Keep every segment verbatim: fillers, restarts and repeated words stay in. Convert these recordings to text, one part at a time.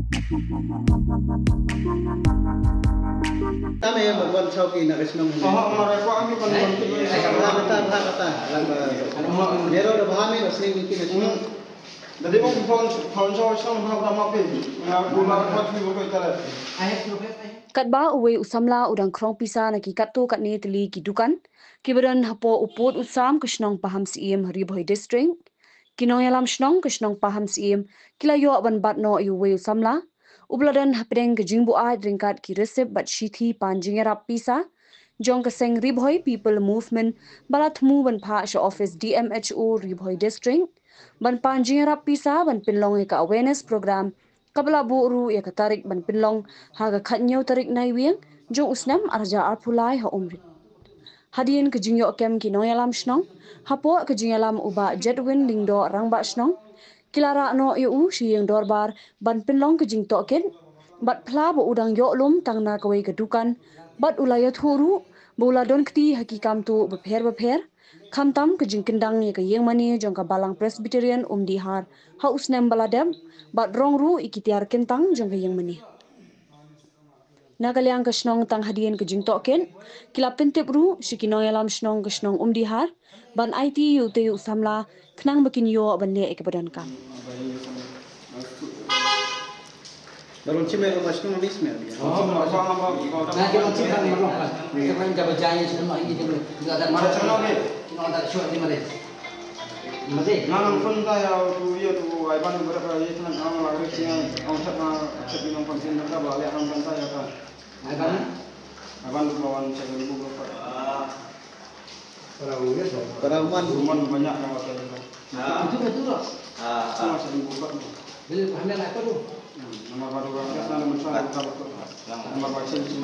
Tame ban wan chau ki na ka shnong. Aha, ma re ko ami ban wan ki. Bha kata, bha kata. Lang ba. Nero da bha me na sning ki na shnong. Dadi mo phone phone chau shnong ha da ma pe. Nga ku la ko tu ko tare. Katba uwei u samla u dang khrong pisa na ki katto katne tylli ki dukan kiba don hapoh u pud u sam ka shnong Pahamsyiem, Ri Bhoi District. Ki nongïalam shnong ka shnong Pahamsyiem ki la ïoh ban bat noh ïa uwei u samla uba la don hapdeng ka jingbuaid ryngkat ki receipt bad shithi pan jingïarap pisa jong ka seng Ri Bhoi People Movement ba la thmu ban phah sha office D M H O Ri Bhoi District ban pan jingïarap pisa ban pynlong ïa ka awareness program kaba la buh ruh ïa ka tarik ban pynlong ha ka khathynñiew tarik Naiwieng jong u snem arhajar arphew lai ha Umrit. Hadien ka jingïoh kem ki nongïalam shnong hapoh ka jingïalam u Bah Jedwin Lyngdoh, Rangbah Shnong, ki la rah noh ïa u sha ïing dorbar ban pynlong ka jingtohkit bad phla ba u dang ïoh lum tang na kawei ka dukan bad u la ïathuh ruh ba u la don kti ha ki kam tuh bapher bapher, khamtam ka jingkyndang ïa ka ïingmane jong ka Balang Presbyterian Umdihar ha u snem ba la dep bad rong ruh ïa ki tiar kyntang jong ka ïingmane. Na ka liang ka shnong tang hadien ka jingtohkit ki la pyntip ruh sha ki nongïalam shnong ka shnong Umdihar ban aiti ïa utei u samla khnang ba kin ïoh ban leh ïa kaba donkam. Baron Chime, Baron Chime, Baron Chime. Nga nang phone ta ïa u tu ïa tu ai ban ba ka ïa tu nang la ri ïa ong chat na chat ni nang phone tin na ka ba ïa nang ban ta ïa ka. Ai ban? Ai ban ba wan chat ni bu ba. Para uman. Uman banyak na ka. Itu betul lah. Sama chat ni bu ba. Bila kami nak tahu. Namar ba dura ka sa na mynta ka ba. Namar ba chen chen.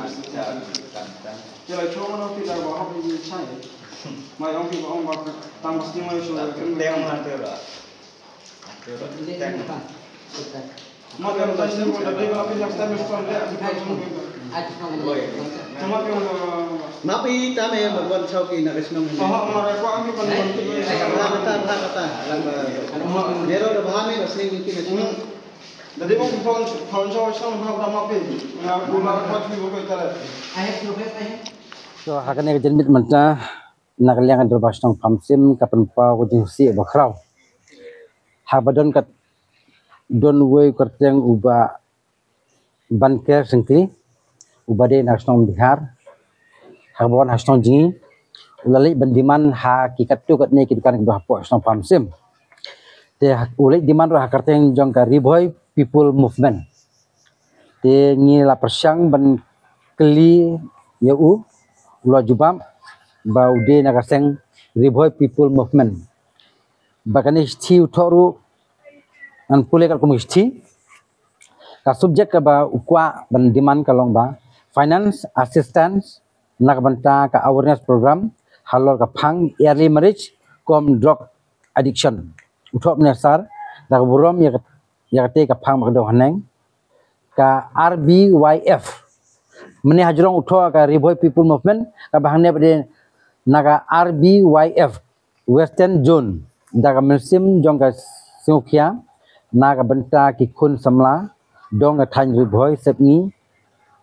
Kila chong no ki da ba hap ni chai. Mai ong ki ba ong ba tang ba sting mai shu. Teng na te ra. Teng. Ma ka ta shu da dai ba pin next time is from there. Mapi tame ban wan chau ki na ka shnong. Aha, ma re ko ami ban wan ki. Bha kata, bha kata. Lang ba. Nero da bha me na sning ki na shnong. Dadi mo phone phone chau shnong ha da mapi. Nga ku la ko tu ko tare. So ha kane ka janmiet mynta na ka liang ka dorbar shnong Pahamsyiem ka pynpaw ka jingsngewsih ba khraw. Haba don kat don uwei u kyrteng u Bah Banker Syngkli uba dei na ka shnong Umdihar, haba wan ha shnong jong ngi u la leit ban demand ha ki katto katne ki dukan kiba hapoh shnong Pahamsyiem. Te u leit demand ruh ha kyrteng jong ka Ri Bhoi People Movement. Te ngi la pyrshang ban kylli ïa u, u la jubab ba u dei na ka seng Ri Bhoi People Movement. Ba kane shithi u thoh ruh ngan pule katkum shithi. Ka subject kaba u kwah ban demand ka long ba finance assistance na ka bynta ka awareness program halor ka phang early marriage kum drug addiction. U thoh mynne sir da ka burom ïa ka, ïa kata ka phang ba ka dei haneng ka R B Y F. Mynne hajrong u thoh ka Ri Bhoi People Movement, kaba hangne ba dei na ka R B Y F Western Zone. Da ka mynsiem jong ka sngewkhia na ka bynta ki khun samla jong ka thaiñ Ri Bhoi Sepngi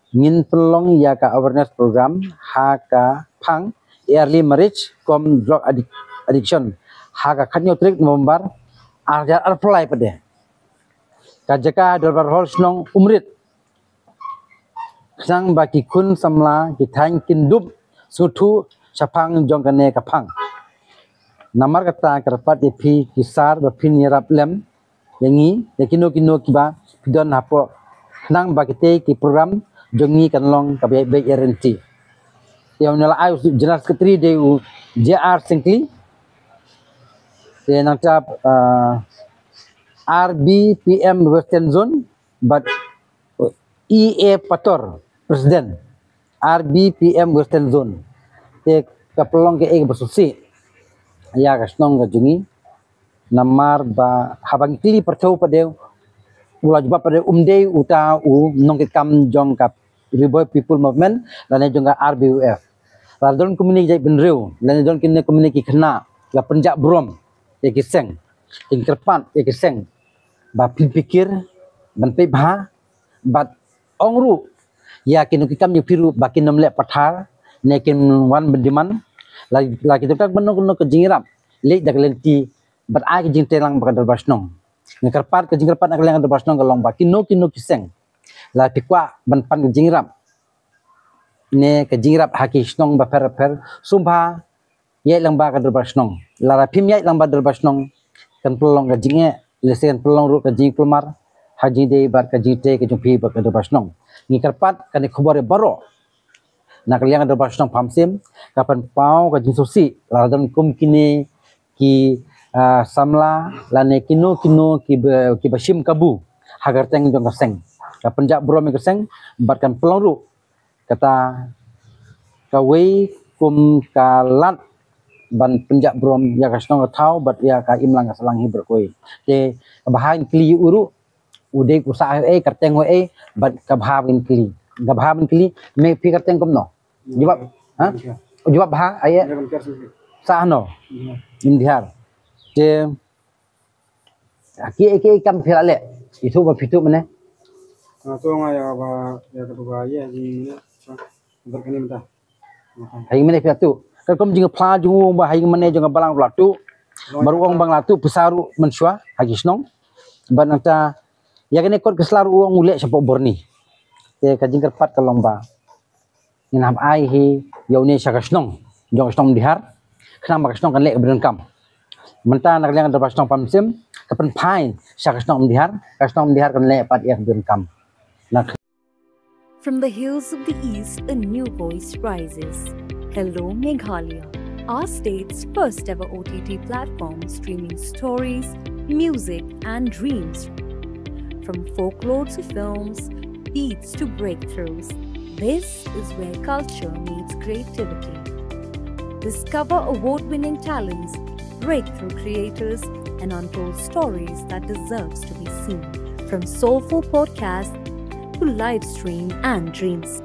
ngin pynlong ïa ka awareness program ha ka phang early marriage kum drug addic-, addiction ha ka khatñiew tarik November arhajar arphew lai pat de. Ka jaka Dorbar Hall shnong Umrit. Khnang ba ki khun samla ki thaiñ kin dup sngewthuh shaphang jong kane ka phang. Namar kata kyrpad ïa phi ki sir ba phin ïarap lem ïa ngi, ïa kino kino kiba phi don hapoh, khnang ba kitei ki program jong ngi kan long kaba ïaid beit ïaid ryntih. Te u la ai u General Secretary dei u J R Syngkli. Te nangta, ah, R B P M Western Zone bad E A Pator, President, R B P M Western Zone. Te ka pynlong kaei kaba sngewsih ïa ka shnong ka jong ngi. Namar ba haba ngi kylli pyrthew pat de, u la jubab pat de um dei uta u nongkitkam jong ka Ri Bhoi People Movement lane jong ka R B Y F. La don kumne ki jaitbynriew lane don kumne ki khynnah la pynjah burom ïa ki seng, kin kyrpad ïa ki seng ba phin pyrkhat ban peit bha Bad ong ruh ïa kino ki kam jong phi ruh ba kin ym leh pathar ne kin wan bad demand. La, la ki tip tang ba no no ka jingïarap leit da ka lynti bad ai ka jingtreilang bad ka dorbar shnong. Nga kyrpad, ka jingkyrpad na ka liang ka dorbar shnong ka long ba kino kino ki seng la phi kwah ban pan ka jingïarap ne ka jingïarap ha ki shnong bapher bapher, sngewbha ïaid lang bad ka dorbar shnong. Lada phim ïaid lang bad dorbar shnong kan pynlong ka jingeh, lehse kan pynlong ruh ka jingkulmar ha jingdei bad ka jingtrei ka jong phi bad ka dorbar shnong. Ngi kyrpad kane ka khubor ïa baroh na ka liang ka dorbar shnong Pahamsyiem, ka pynpaw ka jingsngewsih lada don kum kine ki, ah, samla lane kino kino ki ba, ki ba shim kabu ha ka kyrteng jong ka seng. Ka pynjah burom ïa ka seng bad kan pynlong ruh kata kawei kum ka lad ban pynjah burom ïa ka shnong ka thaw bad ïa ka imlang ka sahlang hi baroh kawei. Te kaba ha ngin kylli ïa u ruh, u dei u sah ei, kyrteng ei, bad kaba ha ngin kylli. Kaba ha ngin kylli, me phi kyrteng kumno? Jubab, ha? Jubab ha, ai eh? Sah no? Imdiar. Te ki, ki kam phi la leh. Ithuh ba phi tuh mane. Ah, to nga ïa ba, ïa ka ba ïa ji mane. Ber kane mynta. Ha ïing mane phi la tuh. Ka kum jingphla jong u ong ba ha ïing mane jong ka balang la tuh. Baroh u ong ba nga la tuh pisa ruh mynshuwa ha ki shnong. Bad nangta ïa kane kot ka sla ruh u ong u leh shapoh Burni. Te ka jingkyrpad ka long ba ngin hap ai hi ïa une sha ka shnong jong ka shnong Umdihar, khnang ba ka shnong kan leh kaba donkam. Mynta na ka liang ka dorbar shnong Pahamsyiem ka pynphai sha ka shnong Umdihar, ka shnong Umdihar kan leh pat ïa kaba donkam. Na From the hills of the east, a new voice rises. Hello Meghalaya, our state's first ever O T T platform streaming stories, music, and dreams. From folklore to films, beats to breakthroughs, this is where culture meets creativity. Discover award winning talents, breakthrough creators, and untold stories that deserves to be seen. From soulful podcasts to live stream and dreams.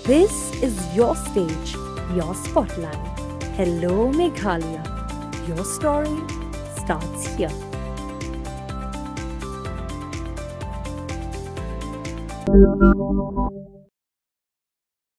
This is your stage, your spotlight. Hello Meghalaya. Your story starts here.